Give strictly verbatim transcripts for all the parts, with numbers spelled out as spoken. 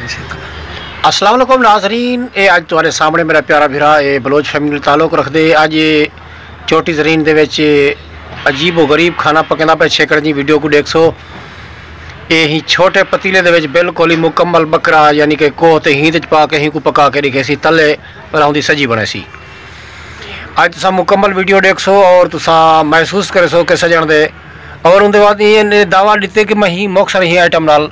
السلام علیکم ناظرین، اے اڄ تہاݙے سامݨے میرا پیارا بھرا اے بلوچ فیملی نال تعلق رکھدے۔ اڄ چوٹی زرین دے وچ عجیب و غریب کھانا پکیندا پئے، چھیکڑ جی ویڈیو کوں ݙیکھسو۔ اے ہی چھوٹے پتیلے دے وچ بالکل ہی مکمل ٻکرا، یعنی کہ کوہ تے ہیند وچ پا کے ہی کوں پکا کے ݙکھیسی، تلے پر ہوندی سجی بݨیسی۔ اڄ تساں مکمل ویڈیو ݙیکھسو اور تساں محسوس کریسو کہ سڄݨ دے، اور اوندے بعد ایں دعویٰ ݙتے کہ میں ہی مختصر ہی آئٹم نال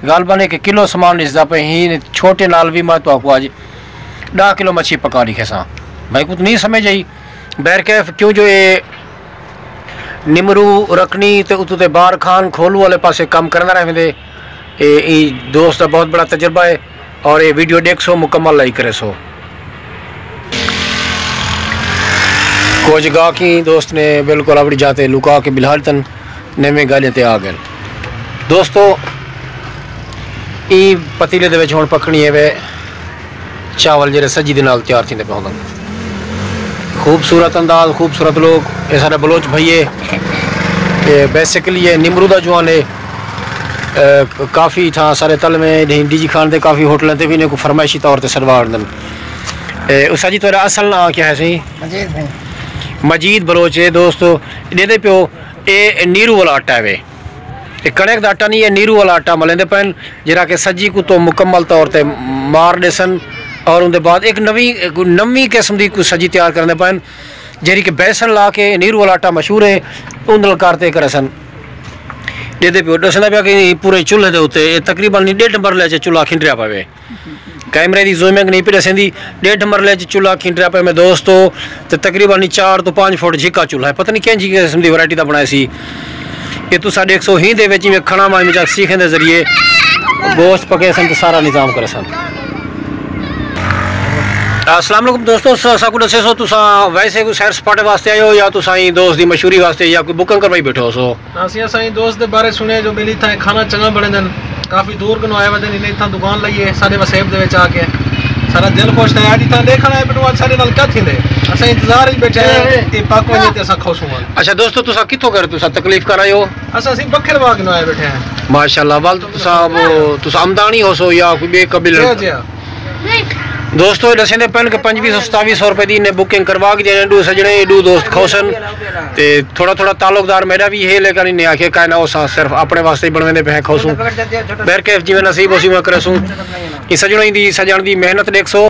غالباً ہک کلو سامان ݙسدا پئے ہی، چھوٹے نال وی میں تہاکوں اڄ ݙاہ کلو مچھی پکا ݙکھیساں۔ میکوں تاں نہیں سمجھ آئی، بہرکیف کیوں جو اے نمرو، رکنی تے اتوں تے بار خان کھولو والے پاسے کم کریندا رہ ویندے۔ اے ایں دوست دا بہت بڑا تجربہ ہے اور اے ویڈیو ݙیکھسو مکمل لائک کریسو۔ کجھ گاہک ایں دوست نے بالکل اپݨی جاہ تے لکا کے ٻلھا ݙتن، نویں ڳالھیں تے آ ڳئن۔ دوستو، ایں پتیلے دے وچ ہݨ پکݨی ہے وے چاول جیڑھے سجی دے نال تیار تھیندے پئے ہوندن۔ خوبصورت انداز، خوبصورت لوک، اے ساݙا بلوچ بھائی ہے۔ اے بیسیکلی اے نمرو دا جوان ہے۔ اے کافی تھاں سارے تل میں ڈی جی خان دے کافی ہوٹلاں تے وی انہیں کوں فرمائشی طور تے سݙوا ویندن۔ اے استاد جی، تہاݙا اصل ناں کیا ہے سئیں؟ مجید ہے۔ مجید بلوچ ہے دوستو، ݙیندے پیو، اے نیرو والا آٹا ہے وے۔ اے کݨک دا آٹا نہیں، اے نیرو والا آٹا ملیندے پئن، جیڑھا کہ سجی کوں تو مکمل طور تے مار ݙیسن اور اوندے بعد ایک نویں، نویں قسم دی کوئی سجی تیار کریندے پئن، جیڑھی کہ بیسن لا کے، نیرو والا آٹا مشہور ہے، اوندے نال کر تے کریسن۔ ݙیندے پیو، ݙسیندا پیا کہ پورے چولھے دے اتے اے تقریباً ݙیڈھ مرلے چ چولھا کھنڈریا پوے۔ کیمرے دی زومنگ نہیں پئی ݙسیندی، ݙیڈھ مرلے چ چولھا کھنڈریا پئے میں دوستو، تے تقریباً چار توں پنج فٹ جھکا چولھا ہے، پتہ نہیں کہیں جی قسم دی ورائٹی دا بݨایا سی۔ اے تساں ݙیکھسو ہیندے وچ ایویں کھڑا ماں وچ سیخیں دے ذریعے گوشت پکیسن تے سارا نظام کریسن۔ السلام علیکم دوستو، س-، ساکوں ݙسیسو تساں ویسے کوئی سیر سپاٹے واسطے آئے ہو یا تساں ایں دوست دی مشہوری واسطے یا کوئی بکنگ کروائی بیٹھے ہو سو؟ اسیں اساں ایں دوست دے بارے سݨیا جو ٻیلی اتھاں کھانا چنڳا بݨیندن، کافی دور کنوں آئے ودن، انہیں اتھاں دکان لئی ہے ساݙے وسیب دے وچ آ کے۔ ساݙا دل خوش تھیا۔ اڄ اتھاں ݙیکھݨ آئے پئے ݙو، اڄ ساݙے نال کیا تھیندے؟ اساں انتظار وچ ٻیٹھے ہیں کہ پک ونڄے تے اساں کھوسوں ول۔ اچھا دوستو، تساں کتھوں کر، تساں تکلیف کر آئے ہو؟ اساں اسی بکھر واہ کنوں آئے ٻیٹھے ہیں۔ ماشاءاللہ، ول تساں، تساں آمدانی ہو سو یا کوئی ٻئے قبیلے؟ جی، جی۔ دوستو، اے ݙسیندے پئن کہ پنجویہہ سو ستاویہہ سو روپے دی انہیں بککنگ کروا کے ݙیندے، ݙو سڄݨے، ݙو دوست کھوسن۔ تے تھوڑا تھوڑا تعلق دار میݙا وی ہے، لیکن انہیں آکھیا کائے نہ، اساں صرف اپݨے واسطے ہی بݨویندے پئے ہیں کھوسوں۔ بہرکیف جیویں نصیب ہوسی، میں کریسوں۔ ایں سڄݨاں دی، سڄݨ دی محنت ݙیکھسو۔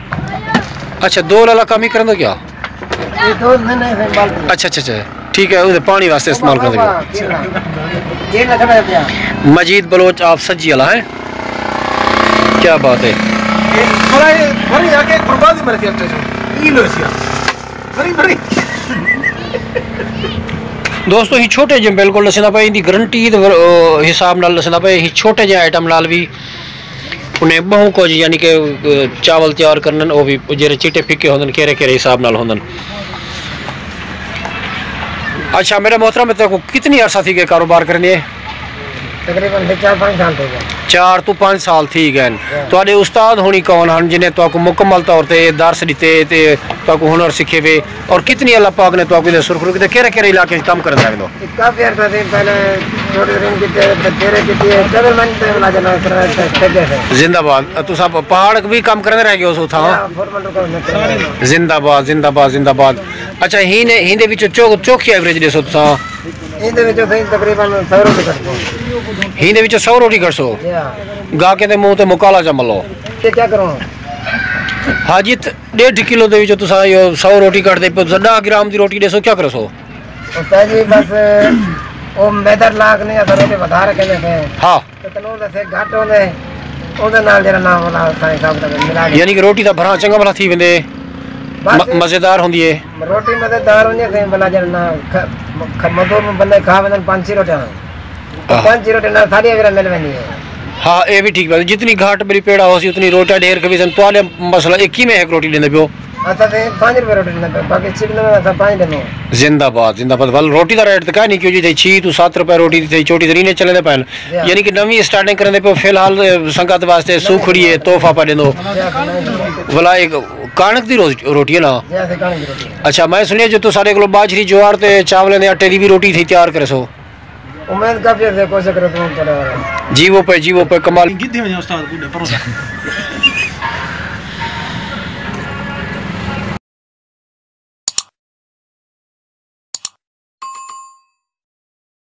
اچھا، دو لالا کم ہی کریندو کیا؟ اچھا، اچھا، اچھا۔ ٹھیک ہے، اوندے پاݨی واسطے استعمال کریندے پئے۔ مجید بلوچ آپ سجی والا ہے۔ کیا بات ہے۔ دوستو، ہی چھوٹے جے بالکل ݙسیندا پئے، ایندی گارنٹی دے ور-، او، حساب نال ݙسیندا پئے، ہی چھوٹے جے آئٹم نال وی انہیں ٻہوں کجھ، یعنی کہ، اے، چاول تیار کرݨے، او وی جیڑھے چٹے پھکے ہوندن، کیڑھے کیڑھے حساب نال ہوندن۔ اچھا، میرا محترم، تیکوں کتنی عرصہ تھی ڳئے کاروبار کرݨے؟ تقریباً چار پنج سال تھی ڳئے۔ چار توں پنج سال تھی ڳئے ہن۔ ہاں۔ تہاݙے استاد ہوݨی کون ہن جنہیں تہاکوں مکمل طور تے اے درس ݙتے تے تہاکوں ہنر سکھیوے؟ اور کتنی اللہ پاک نے تہاکوں ایں سرخرو کیتے؟ کیڑھے کیڑھے علاقے وچ کم کریندا رہندو؟ کافی عرصہ تھی، پہلے چھوٹے رنگ کیتے، پھر تیرے کیتے، ڈبل منزل تے ملازم کر رہے تھے، ٹھیکے سے۔ زندہ باد۔ تساں پہاڑ وی کم کریندے رہ ڳئے ہو اتھاں؟ ہاں، فورمن رکا ہوندے تھے۔ زندہ باد، زندہ باد، زندہ باد۔ اچھا، ہی نے، ہیندے وچوں چو-، چوکھی ایوریج ݙیسو تساں؟ ایندے وچوں سئیں تقریباً سو روٹی کڈھسوں۔ ہیندے وچوں سو روٹی کڈھسو؟ جی ہاں۔ گاہکیں دے منہ تے مکالا چا ملو۔ تے کیا کروں؟ حاجی، ت-، ݙیڈھ کلو دے وچوں تساں ایہو سو روٹی کڈھدے پئے، تساں ݙاہ گرام دی روٹی ݙیسو، کیا کریسو؟ استاد جی، بس او میدر لاکھ نہیں، اساں روٹی ودھا رکھے نے۔ ہاں۔ تے تنور دے سیک گھٹ ہوندے، اوندے نال جیڑھا ناں والا سائیں صاحب دا ملا کے۔ یعنی کہ روٹی دا بھراں چنڳا بھلا تھی ویندے، بس م-، مزیدار ہوندی ہے۔ روٹی مزیدار ہوندی ہے، سائیں، بھلا جیڑھا ناں کھ-، کھ-، مزدور بندے کھا ویندن پنج چھ روٹیاں۔ ہاں۔ پنج چھ روٹی نال ساری وغیرہ مل ویندی ہے۔ ہاں، اے وی ٹھیک ڳالھ ہے۔ جتنی گھٹ بری پیڑا ہوسی، اتنی روٹیاں ڈھیر کھویسن۔ تہاݙے مسئلہ اے کیویں ہک روٹی ݙیندے پیو؟ اساں تے پنج روپے روٹی ݙیندے پئے، باقی چھ ݙیندے اساں پنج ݙیندے۔ زندہ باد، زندہ باد۔ ول روٹی دا ریٹ تے کائے نہیں، کیوں جی چھی توں ست روپے روٹی دی تھئی، چوٹی زرین چلے دے پئن۔ جی ہاں۔ یعنی کہ نویں سٹارٹنگ کریندے پئے، فی الحال، اے، سنگت واسطے سوکھڑی ہے، تحفہ پا ݙیندو۔ جی ہاں۔ ولا اے کݨک دی روز-، روٹی ہے نا؟ جی ہاں، کݨک دی روٹی ہے۔ اچھا، میں سنیا جو تساں ساݙے کولوں ٻاجھری، جوار تے چاولیں دے آٹے دی وی روٹی تھئی تیار کریسو۔ امید کافی ہے، کوشش کرے تمام پڑھے والا۔ جی وہ پہ، جی وہ پہ کمال۔ گدھے ونجے استاد کوڈے پروسا۔